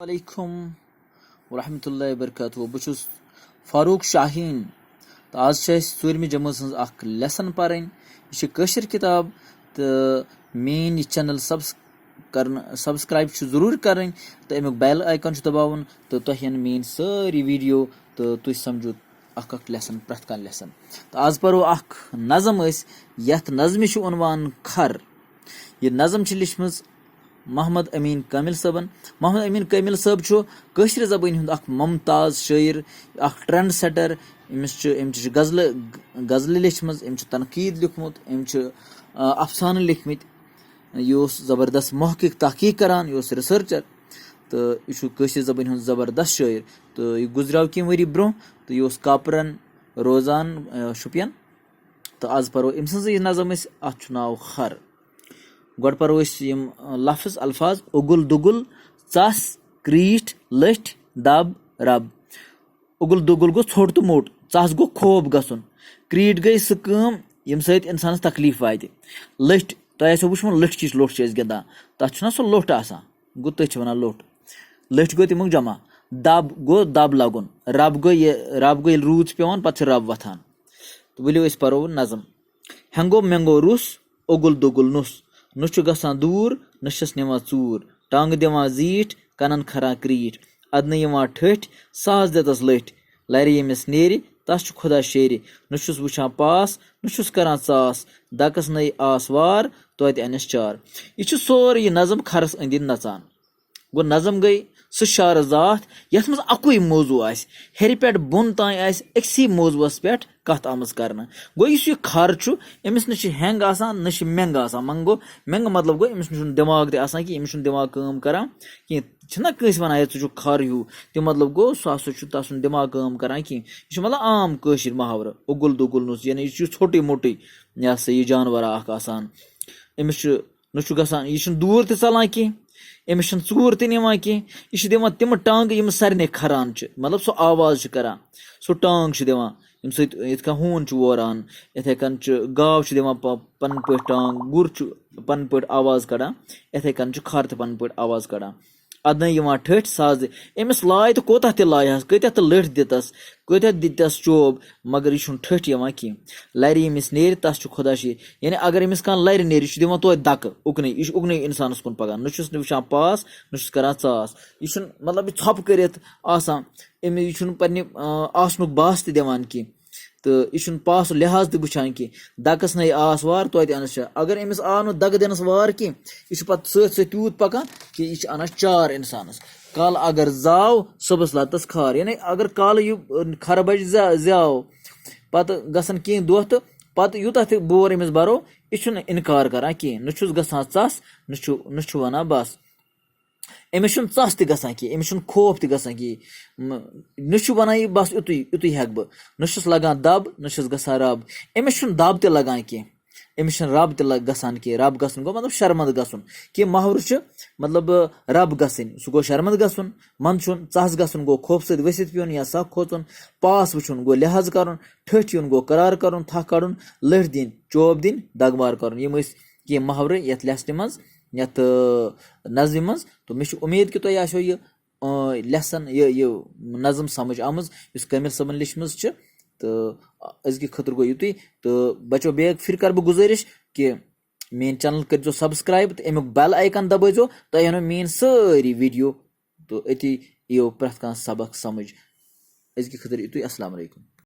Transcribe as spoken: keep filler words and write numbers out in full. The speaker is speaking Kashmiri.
علیکم ورحمۃ اللہ وبرکاتہ۔ بہٕ چھُس فاروق شاہیٖن، تہٕ آز چھِ اَسہِ ژوٗرمہِ جمٲژ ہٕنٛز اَکھ lesson پَرٕنۍ۔ یہِ چھِ کٲشِر کِتاب، تہٕ میٛٲنۍ یہِ channel subs-، کَرن-، subscribe چھِ ضروٗر کَرٕنۍ، تہٕ اَمیُک bell icon چھُ دَباوُن، تہٕ تۄہہِ یِن میٛٲنۍ سٲری video، تہٕ تُہۍ سَمجھِو اَکھ اَکھ lesson، پرٛٮ۪تھ کانٛہہ lesson۔ تہٕ آز پَرو اَکھ نظم أسۍ، یَتھ نظمہِ چھُ عنوان کھَر۔ یہِ نظم چھِ لیٚچھمٕژ محمد امین کامل صٲبن۔ محمد امین کامل صٲب چھُ کٲشرِ زبٲنۍ ہُنٛد اکھ ممتاز شٲعر، اکھ trend setter۔ أمِس چھِ، أمۍ چھِ غزلہٕ، غزلہٕ لیٚچھمٕژ، أمۍ چھُ تنقیٖد لیوٚکھمُت، أمۍ چھُ، آ، افسانہٕ لیٚکھمٕتۍ۔ یہِ اوس زبردست محقق، تحقیق کران، یہِ اوس researcher، تہٕ یہِ چھُ کٲشرِ زبٲنۍ ہُنٛد زبردست شٲعر۔ تہٕ یہِ گُزریو کینٛہہ ؤری برٛونٛہہ، تہٕ یہِ اوس کاپرن روزان، آ، شُپین۔ تہٕ آز پرو أمۍ سٕنٛزٕے نظم أسۍ، اتھ چھُ ناو خر۔ گۄڈٕ پرو أسۍ یِم، آ، لفظ، الفاظ: اُگُل دُگُل، ژَس، کرٛیٖٹھ، لٔٹھۍ، دب، رب۔ اُگُل دُگُل گوٚو ژھوٚٹ تہٕ موٚٹ، ژَس گوٚو خوف گژھُن، کرٛیٖٹھ گٔے سُہ کٲم ییٚمہِ سۭتۍ اِنسانَس تکلیٖف واتہِ۔ لٔٹھۍ، تۄہہِ آسیو وٕچھمُت، لٔٹھۍ کِچ لوٚٹھ چھِ أسۍ گِنٛدان، تَتھ چھُنہ سُہ لوٚٹھ آسان، گوٚو تٔتھۍ چھِ وَنان لوٚٹھ۔ لٔٹھۍ گوٚو تَمیُک جمع۔ دب گوٚو دب لَگُن، رب گوٚو یہِ، رب گوٚو ییٚلہِ روٗد چھُ پٮ۪وان، پَتہٕ چھُ رب وۄتھان۔ تہٕ ؤلِو أسۍ پَرو نظم۔ ہٮ۪نٛگو مٮ۪نٛگو روٚس، اوٚگُل دوٚگُل نوٚس، نہٕ چھُ گژھان دوٗر، نہٕ چھِس نِوان ژوٗر، ٹانٛگہٕ دِوان زیٖٹھ، کَنَن کھَران کرٛیٖٹھ، اَدنہٕ یِوان ٹھٔٹھۍ، ساز دِتَس لٔٹھۍ، لَرِ ییٚمِس نیرِ، تَس چھُ خۄدا شیرِ، نہٕ چھُس وٕچھان پاس، نہٕ چھُس کَران ژاس، دَکَس نَے آس وار، توتہِ اَنٮ۪س چار۔ یہِ چھُ سورُے یہِ نظم کھَرَس أنٛدۍ أنٛدۍ نَژان۔ گوٚو نظم گٔے سُہ شعرٕ ذاتھ یَتھ منٛز اَکُے موضوع آسہِ، ہیٚرِ پٮ۪ٹھ بۄن تام آسہِ أکسٕے موضوعس پٮ۪ٹھ کَتھ آمٕژ کرنہٕ۔ گوٚو یُس یہِ کھر چھُ، أمِس نہ چھِ ہٮ۪نٛگ آسان، نہ چھِ مٮ۪نٛگ آسان۔ منٛگ گوٚو، مٮ۪نٛگ مطلب گوٚو، أمِس نہ چھُنہٕ دٮ۪ماغ تہِ آسان کینٛہہ، أمِس چھُنہٕ دٮ۪ماغ کٲم کران کینٛہہ۔ چھِنہ کٲنٛسہِ وَنان، "ہے، ژٕ چھُکھ کھر ہیوٗ"، تہِ مطلب گوٚو، سُہ ہسا چھُ تَس چھُنہٕ دٮ۪ماغ کٲم کران کینٛہہ۔ یہِ چھُ مطلب عام کٲشِر محاورٕ، اُگُل دُگُل نوٚس، یعنی یہِ چھُ ژھوٚٹُے موٚٹُے، یہِ ہسا یہِ جانورا اکھ آسان۔ أمِس چھُ نہ چھُ گژھان، یہِ چھُنہٕ دوٗر تہِ ژَلان کینٛہہ، أمِس چھُنہٕ ژوٗر تہِ نِوان کینٛہہ۔ یہِ چھُ دِوان تِمہٕ ٹانٛگہٕ یِم سارنٕے کھَران چھِ، مطلب سُہ آواز چھُ کَران، سُہ ٹانٛگ چھُ دِوان، ییٚمہِ سۭتۍ یِتھ کٔنۍ ہوٗن چھُ ووران، یِتھَے کٔنۍ چھُ گاو چھِ دِوان پ-، پَنٕنۍ پٲٹھۍ ٹانٛگ، گُر چھُ پَنٕنۍ پٲٹھۍ آواز کَڑان، یِتھَے کٔنۍ چھُ کھَر تہِ پَنٕنۍ پٲٹھۍ آواز کَڑان۔ اَدٕ نَے یِوان ٹھٔٹھۍ سازٕ، أمِس لایہِ تہٕ کوتاہ تہِ لایہِ ہَس، کۭتیٛاہ تہِ لٔٹھۍ دِتَس، کۭتیٛاہ دِتَس چوب، مگر یہِ چھُنہٕ ٹھٔٹھۍ یِوان کینٛہہ۔ لَرِ ییٚمِس نیرِ، تَس چھُ خۄدا شیٖر۔ یعنی اگر أمِس کانٛہہ لَرِ نیرِ، یہِ چھُ دِوان توتہِ دَکہٕ اُکنُے، یہِ چھُ اُکنُے اِنسانَس کُن پَکان، نہ چھُس نہٕ وٕچھان پاس، نہ چھُس کَران ژاس۔ یہِ چھُنہٕ، مطلب، یہِ ژھۄپہٕ کٔرِتھ آسان، أمِس، یہِ چھُنہٕ پنٛنہِ، آ، آسنُک باس تہِ دِوان کینٛہہ، تہٕ یہِ چھُنہٕ پاسُک لحاظ تہِ وٕچھان کینٛہہ۔ دَکَس نَے آس وار، توتہِ اَنَس چھِ۔ اگر أمِس آو نہٕ دَکہٕ دِنَس وار کینٛہہ، یہِ چھُ پَتہٕ سۭتۍ سۭتۍ تیوٗت پَکان کہِ یہِ چھِ اَنان چار اِنسانَس۔ کالہٕ اگر زاو، صُبحَس لَتَس کھار۔ یعنی اگر کالہٕ یہِ، آ، کھَرٕ بَجہِ زا-، زیاو، پَتہٕ گژھن کینٛہہ دۄہ تہٕ پَتہٕ یوٗتاہ تہِ بور أمِس بَرو، یہِ چھُنہٕ اِنکار کَران کینٛہہ، نہ چھُس گژھان ژَس، نہ چھُ، نہ چھُ وَنان بَس۔ أمِس چھُنہٕ ژَس تہِ گژھان کینٛہہ، أمِس چھُنہٕ خوف تہِ گژھان کینٛہہ۔ م-، نہ چھُ وَنان یہِ، "بَس یُتُے، یُتُے ہٮ۪کہٕ بہٕ"، نہ چھُس لَگان دَب، نہ چھُس گژھان رَب۔ أمِس چھُنہٕ دَب تہِ لَگان کینٛہہ، أمِس چھُنہٕ رَب تہِ لَگ-، گژھان کینٛہہ۔ رَب گژھُن گوٚو، مطلب، شرمنٛد گژھُن۔ کینٛہہ محرٕ چھُ، مطلب، رَب گژھٕنۍ، سُہ گوٚو شرمنٛد گژھُن، منٛدچھُن، ژَس گژھُن گوٚو خوفہٕ سۭتۍ ؤسِتھ پیوٚن یا سَکھ کھوژُن، پاس وٕچھُن گوٚو لحاظ کَرُن، ٹھٔٹھۍ یُن گوٚو قرار کَرُن، تھَکھ کَڑُن، لٔٹھۍ دِنۍ، چوب دِنۍ، دَگہٕ مار کَرُن۔ یِم ٲسۍ کینٛہہ محاورٕ یَتھ lesson منٛز، یَتھ، آ، نظمہِ منٛز۔ تہٕ مےٚ چھِ اُمید کہِ تۄہہِ آسیو یہِ، آ، lesson، یہِ، یہِ نظم سمجھ آمٕژ، یُس کٲمِل صٲبَن لیٚچھمٕژ چھِ۔ تہٕ أزکہِ خٲطرٕ گوٚو یُتُے۔ تہٕ بَچو، بیٚیہِ اَکہِ پھِرِ کَرٕ بہٕ گُزٲرِش کہِ میٛٲنۍ channel کٔرۍزیو subscribe تہٕ اَمیُک bell icon دَبٲیزیو، تۄہہِ یِنو میٛٲنۍ سٲری video۔ تہٕ أتی یِیو پرٛٮ۪تھ کانٛہہ سبق سمجھ۔ أزکہِ خٲطرٕ یُتُے۔ السلام علیکم۔